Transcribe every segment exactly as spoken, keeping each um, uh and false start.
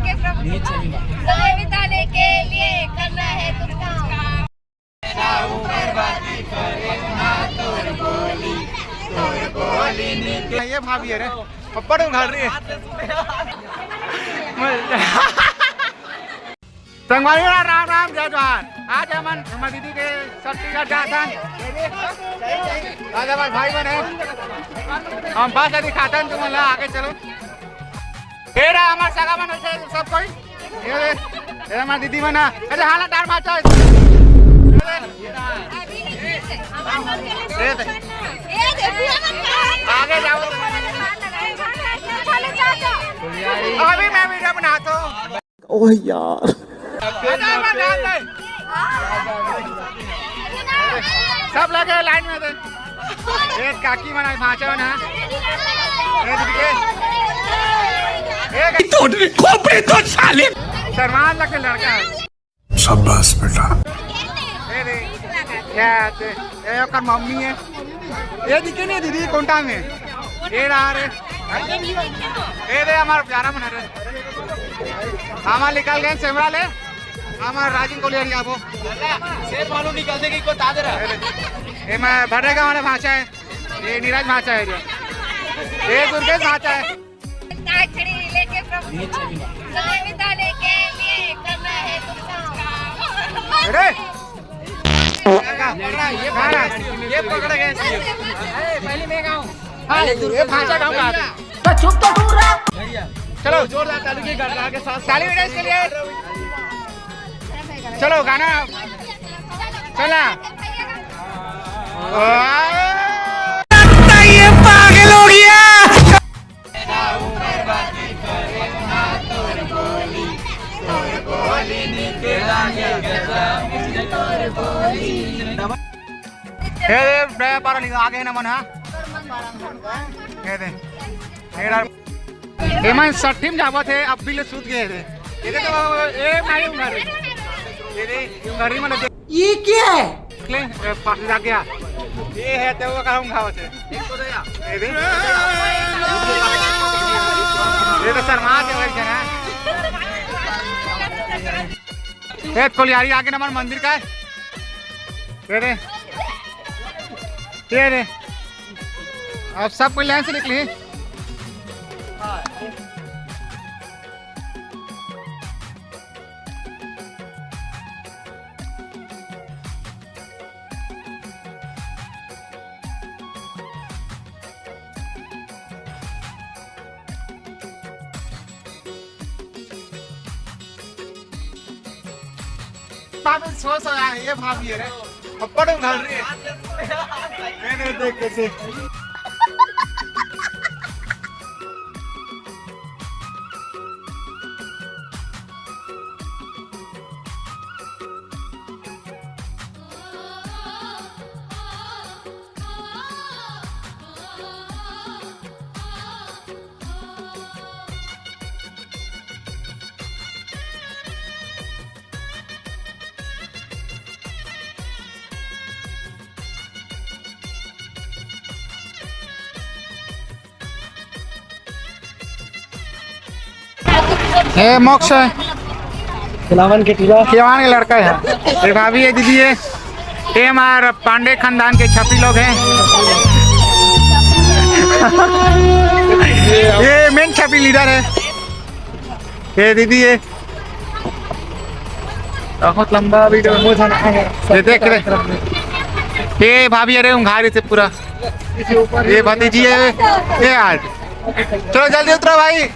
समय बिताने के लिए करना है तुमको। ये भाभी है रे, पप्पड़ उघार रही है। संगवारी हो, राम राम, जय जोहार। आज हमन हमर दीदी के छट्ठी घर जात हन। आज हमर भाई बहन है, हम बस अभी खातन, तुम ला आगे चलो। ए रहा हमर सगा मन होइसे सब कोई। ये दे, ये हमर दीदी मन है। अरे हाला डार माचा है। ये दे। ये दे। आगे जाओ। अभी मैं वीडियो बनाता हूँ। ओह यार। सब लगे लाइन में दे। एक काकी मन भांचा ना। एक दीदी के। एक तोड़ खोपड़ी तो साले। शर्मान लगे लड़का है। शाबाश बेटा। ए रे, क्या है ते? ए ओकर मम्मी है। ए दिखे नहीं दीदी, कोंटा में। ए रहा रे। ए रे, हमारा प्यारा मन रे। हमार निकल गए सेमरा ले। हमार राजिन को ले आबो। शेर मालूम निकलते कि को तादर है। ए मैं भरेगा वाला भांचा है। ये नीरज भांचा है रे। ये दुर्गेश भांचा है। अंताक्षरी लेके प्रभु समय बिताने के लिए करना है तुमको। अरे! पकड़ा, ये पकड़ा, ये पकड़ा गया। अरे, पहले मैं गाऊं। हाँ, ये भांचा गाऊंगा। तो चुप तो दूर रहो। चलो, जोरदार ताली की गड़गड़ा के साथ ताली बजाओ इसके लिए। चलो, गाना। चला। ये पागल हो गया। हे रे, ड्राइवर पारा लिखा, आगे ना मन, हाँ। हे दे। हे रा-, एमन सठिम जावत हे, अब भी ले सूत गए थे। ये तो, ए, माई उंगरी। ये दे, उंगरी मन दे। ये क्या है? ले, ए, पास जा गया। ये है, तो वो कहूँ घाव से। ये दे। ये तो शर्मा के बैठ गया ना। ए, कोलियारी आगे नमन मंदिर का है। ये दे। ये दे। अब सब कोई लाइन से निकली। भाभी सो सो यार, ये भाभी है रे, पप्पड़ उघार रही है। ये नहीं देख कैसे। ए, मोक्ष है। खिलावन के टीला। खिलावन के लड़का है। ये भाभी है, दीदी है। ये हमार पांडे खानदान के छपरी लोग हैं। ये मेन छपरी लीडर है। ये दीदी है। बहुत लंबा वीडियो। ये देख रे। ये भाभी, अरे उंघारी से पूरा। ये भतीजी है। ये आज। चलो जल्दी उतरो भाई।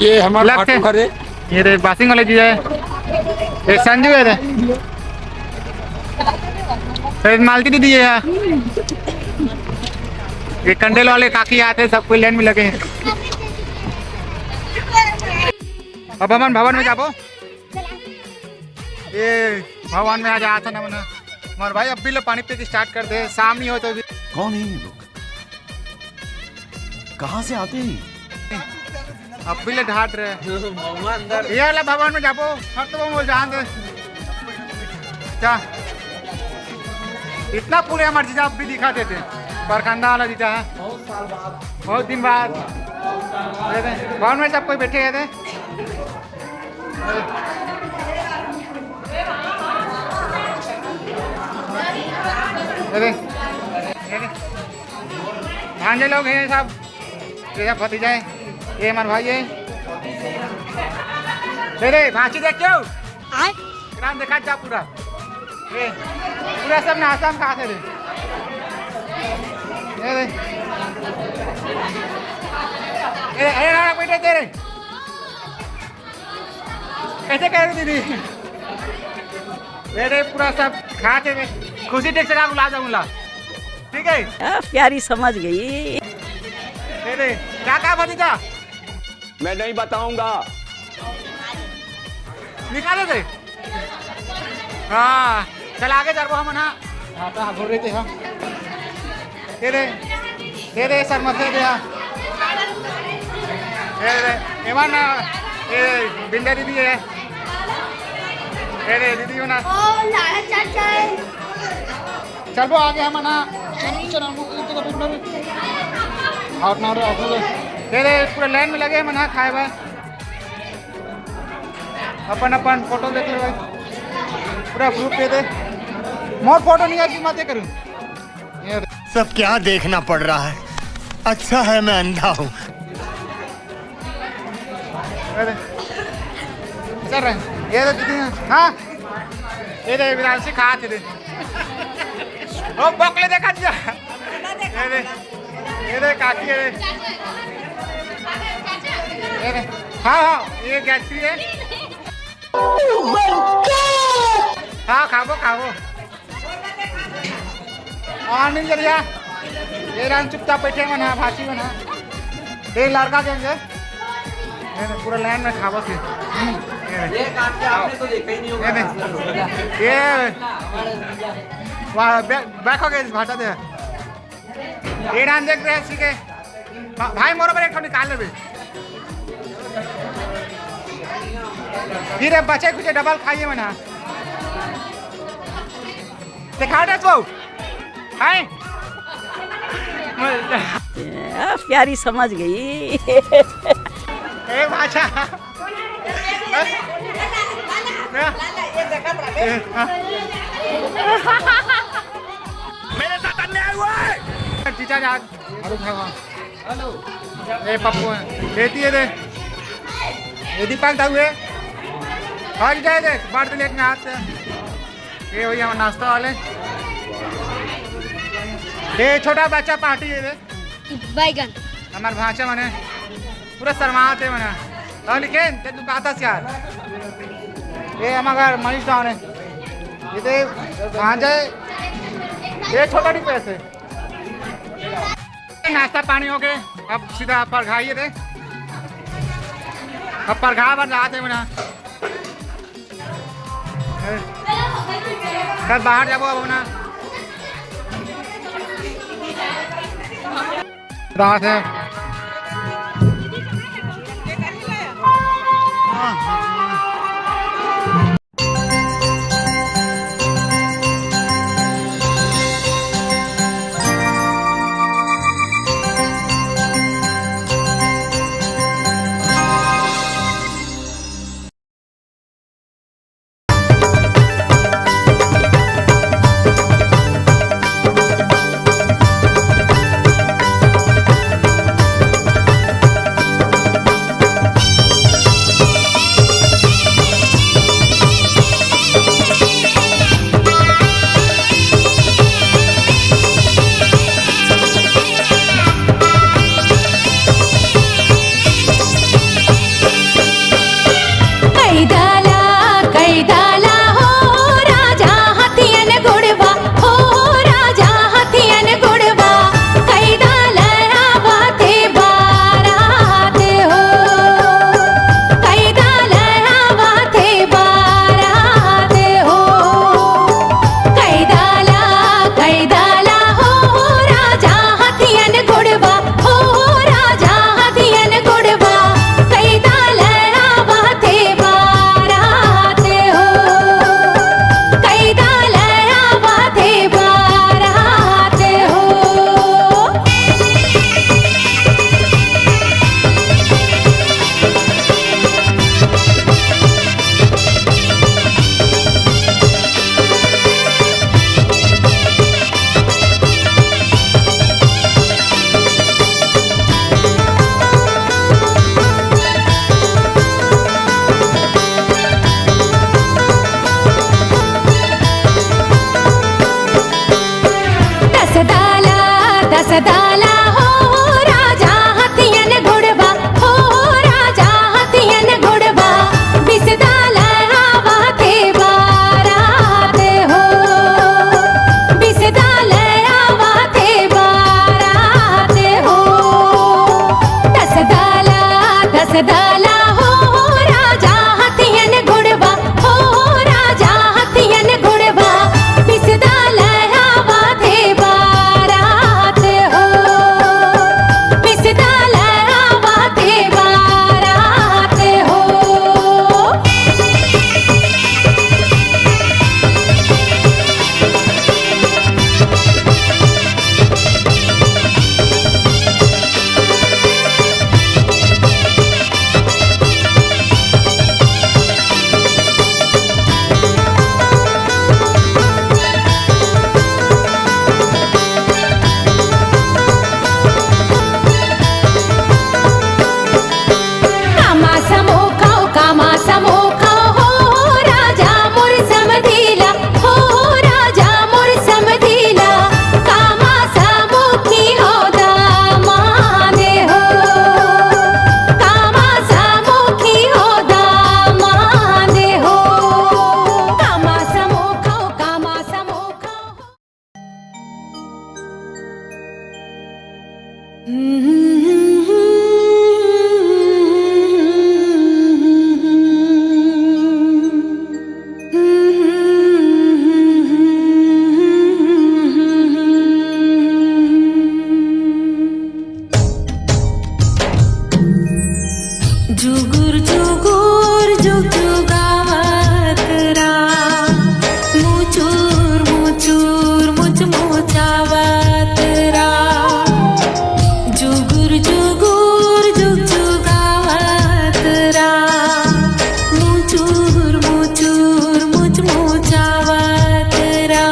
ये हमारा लग से। भाटू खरे। ये रे बासिंग वाले जी है। ये संजू है रे। ये मालती दीदी है। ये कंडेल वाले काकी आते, सब कोई लाइन में लगे हैं। अब हमन भवन में जाबो। ये भवन में आ जाता ना मना। हमारे भाई अब भी लो पानी पी के स्टार्ट कर दे, शाम नहीं हो तो भी। कौन है ये लोग? कहाँ से आते हैं? अब भी ले ढाट रहे। महुआ अंदर। ये वाला भवन में जाबो, हर तो वो जान दे। जा। इतना पूरे हमारे जीजा अब भी दिखा देते। परखंदा वाला जीजा है। बहुत दिन बाद। भवन में सब कोई बैठे हैं। अरे, अरे, भांजे लोग हैं सब, ये सब भतीजा है, ये हमारे भाई है। अरे, भांची देख क्यों? आय? ग्राम देखा जा पूरा। ए, पूरा सब नाश्ता में खाते रे। ए रे। ए, ए, ना, ना, बेटे तेरे। कैसे कह रही दीदी? बेटे पूरा सब खाते रे। खुशी टेक से का बुला जाऊंगा। ठीक है? आ, प्यारी समझ गई। ए रे, क्या कहा भतीजा? मैं नहीं बताऊंगा। निकाले थे। हाँ, चल आगे चलबो हमन, हाँ। हाँ, तो हाँ, बोल रहे थे हम। ये दे, ये दे, सर मत दे दे, हाँ। ये दे, एमन ना, ये बिंदा दीदी है। ये दे, दीदी हो ना। ओ, लाला चाचा है। चलबो आगे हमन, हाँ। चल, चल, हम लोग तो कभी ना। आउट ना रे, आउट ना रे। ये दे, पूरा लाइन में लगे हमन, हाँ, खाए बा। अपन अपन फोटो देख ले भाई, पूरा ग्रुप पे दे। मोर फोटो नहीं आती, मत करूँ। ये दे। सब क्या देखना पड़ रहा है, अच्छा है मैं अंधा हूँ। अरे, चल रहे हैं। ये दे दीदी, हाँ, ये दे विरांशी खा थे दे। ओ बकले देखा दिया। ये दे, ये दे काकी है। ये दे, हाँ हाँ, ये गैत्री है। हाँ, खाबो, खाबो। और नहीं जरिया। ये राम चुपचाप बैठे मन है, भाची मन है। ये लड़का देंगे। ये दे, पूरा लाइन में खाबो फिर। हम्म, ये दे। ये काट के आपने तो देखा ही नहीं होगा। ये दे। ये वाह, बै-, बैक हो गए इस भाटा दे। ये राम देख रहे हैं, ठीक है। भा-, भाई, मोरो बर एक ठो निकाल लेबे। फिर अब बचे कुछ डबल खाइए मना। दिखा दे तो। हैं? आ, प्यारी समझ गई। ए, बाछा। ए, हाँ। मेरे साथ अन्याय हुआ है। जीजा जान। हेलो, भाई, वहाँ। ए, पप्पू है। बेटी है दे। ये दीपक दाऊ है। भाग जाए दे, बांट दे लेट में हाथ से। ये भैया, हमारे नाश्ता वाले। ये छोटा बच्चा पार्टी है दे। बैगन। हमारे भांचा मने पूरा शर्माते मने। और लिखेन, ते तू कहता यार। ये हमारा मनीष डाउन है। ये दे, भांचा है। ये छोटा नहीं पैसे। नाश्ता पानी हो गए, अब सीधा परघाइए दे। अब परघा बर जाते हैं ना। कल बाहर जाबो अब ना। दास है। दला हो, हो राजा हथियन घुड़वा, हो, हो राजा हथियन घुड़वा, पिसदा लहरावा थे बारात हो, पिसदा लहरावा थे बारात हो। कामा समोखा, कामा समोखा हो, राजा मोर समधिला, हो राजा मोर समधिला, कामा समोखी हो दामाद हो, कामा समोखी हो दामाद हो, कामा समोखा, कामा समोखा हो। जुगुर जुगुर जुगजुगावत रा, मुचुर मुचुर मुचमुचावत रा। जुगुर जुगुर जुगजुगावत रा, मुचुर मुचुर मुचमुचावत रा।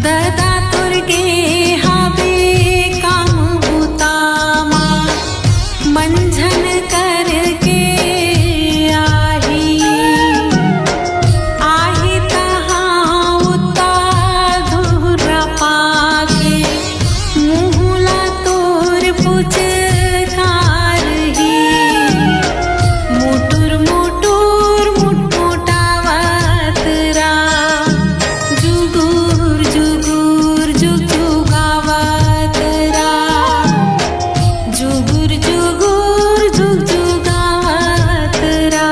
ददा तोर गे हाबे काम बुता मा, मंझन करके आही, आही तहाँ उत्ता धुर्रा पाके, मुँह ला तोर पुचकारही, मुटुर मुटुर मुटमुटावत रा, जुगुर जुगुर जुगजुगावत रा, जुगुर जुगुर जुगजुगावत रा,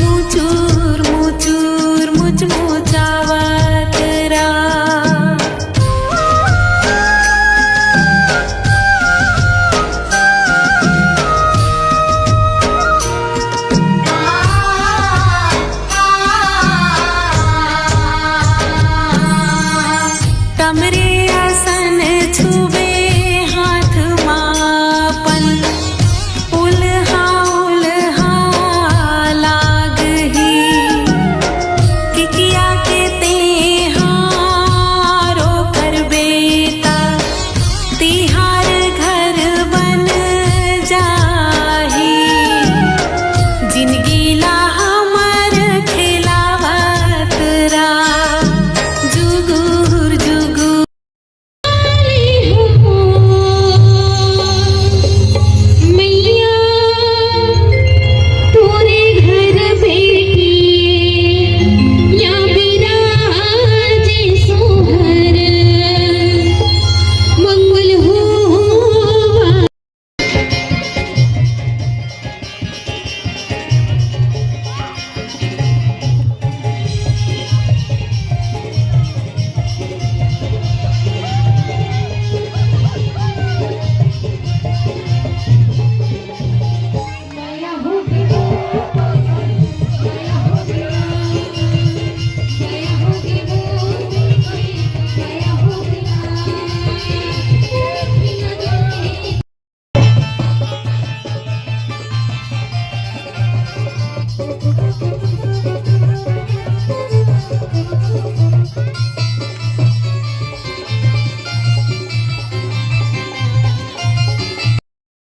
मुचुर मुचुर मुचमुचावत रा। टमरे असन छुबे हाथ मा अपन, उल्हा उल्हा लागही। किकिया के तेहारो करबे त, तिहार घर बन जाही। जिनगी ला हमर खेलावत रा, जुगुर जुगुर। मैया तोरे घर बेटी या विराजे सोहर मंगल हो।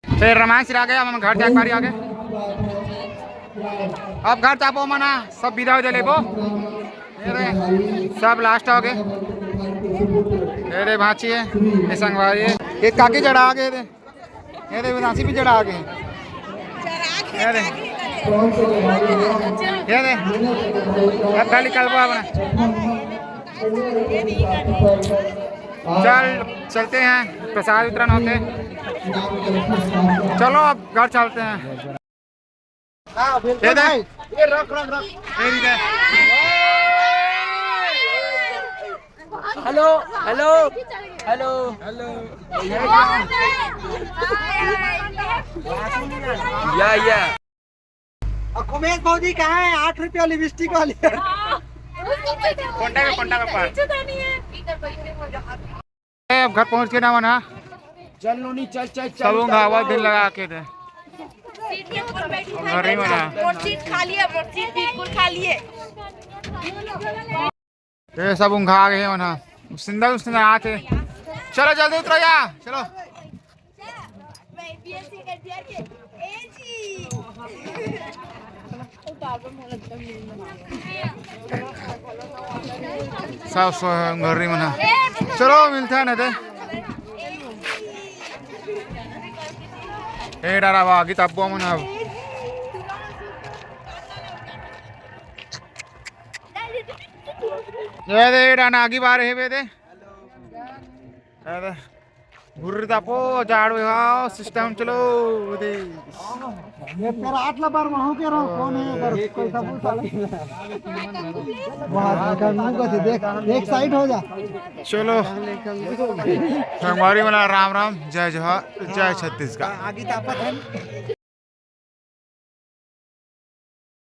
फेर रामायण सिरा गया, हम घर जाके बारी आगे। अब घर जाबो मना, सब विदा हो लेबो। ये रे, सब लास्ट हो गए। ये रे भांची है, ये संगवारी है, ये काकी जड़ा आ गए रे। ये रे विनाशी भी जड़ा आ गए। ये दे, ये दे, अब गाड़ी निकालबो अपना। चल, चलते हैं, प्रसाद वितरण होते। चलो, अब घर चलते हैं। ये दे। ये रख, रख, रख। ये दे। Hello, hello, hello, hello. या, या। अब खुमेश भौजी कहाँ है? आठ रुपया लिपस्टिक वाली। कोंटा का, कोंटा का पार। ए, अब घर पहुँच के ना मना। चल नोनी, चल, चल, चल, सब चल, उंघावा चल। दिन लगा के दे। सीट के ऊपर बैठी घर ही मना। मोर सीट खाली है, मोर सीट बिल्कुल खाली है। ये सब उंघा गए हैं मना। सिंदा, सिंदा आते। चलो जल्दी उतरो जा, चलो। सब सो घर ही मना। चलो मिलते हैं ना दे। ए डारा बा, आगे तब्बो मन अब। ए दे, ए डाना आगे बार है बे दे। ए दे। घुर्र तापो, जाड़ में आओ, सिस्टम चलो, दे। ये पैर आठ ला बार वहाँ के रहो, कौन है ये बार? कोई सबूत वाला? वहाँ देखा, मुंह को देख, एक साइड हो जा। चलो। संगवारी वाला राम राम, जय जोहार, जय छत्तीसगढ़। आगे तापत है।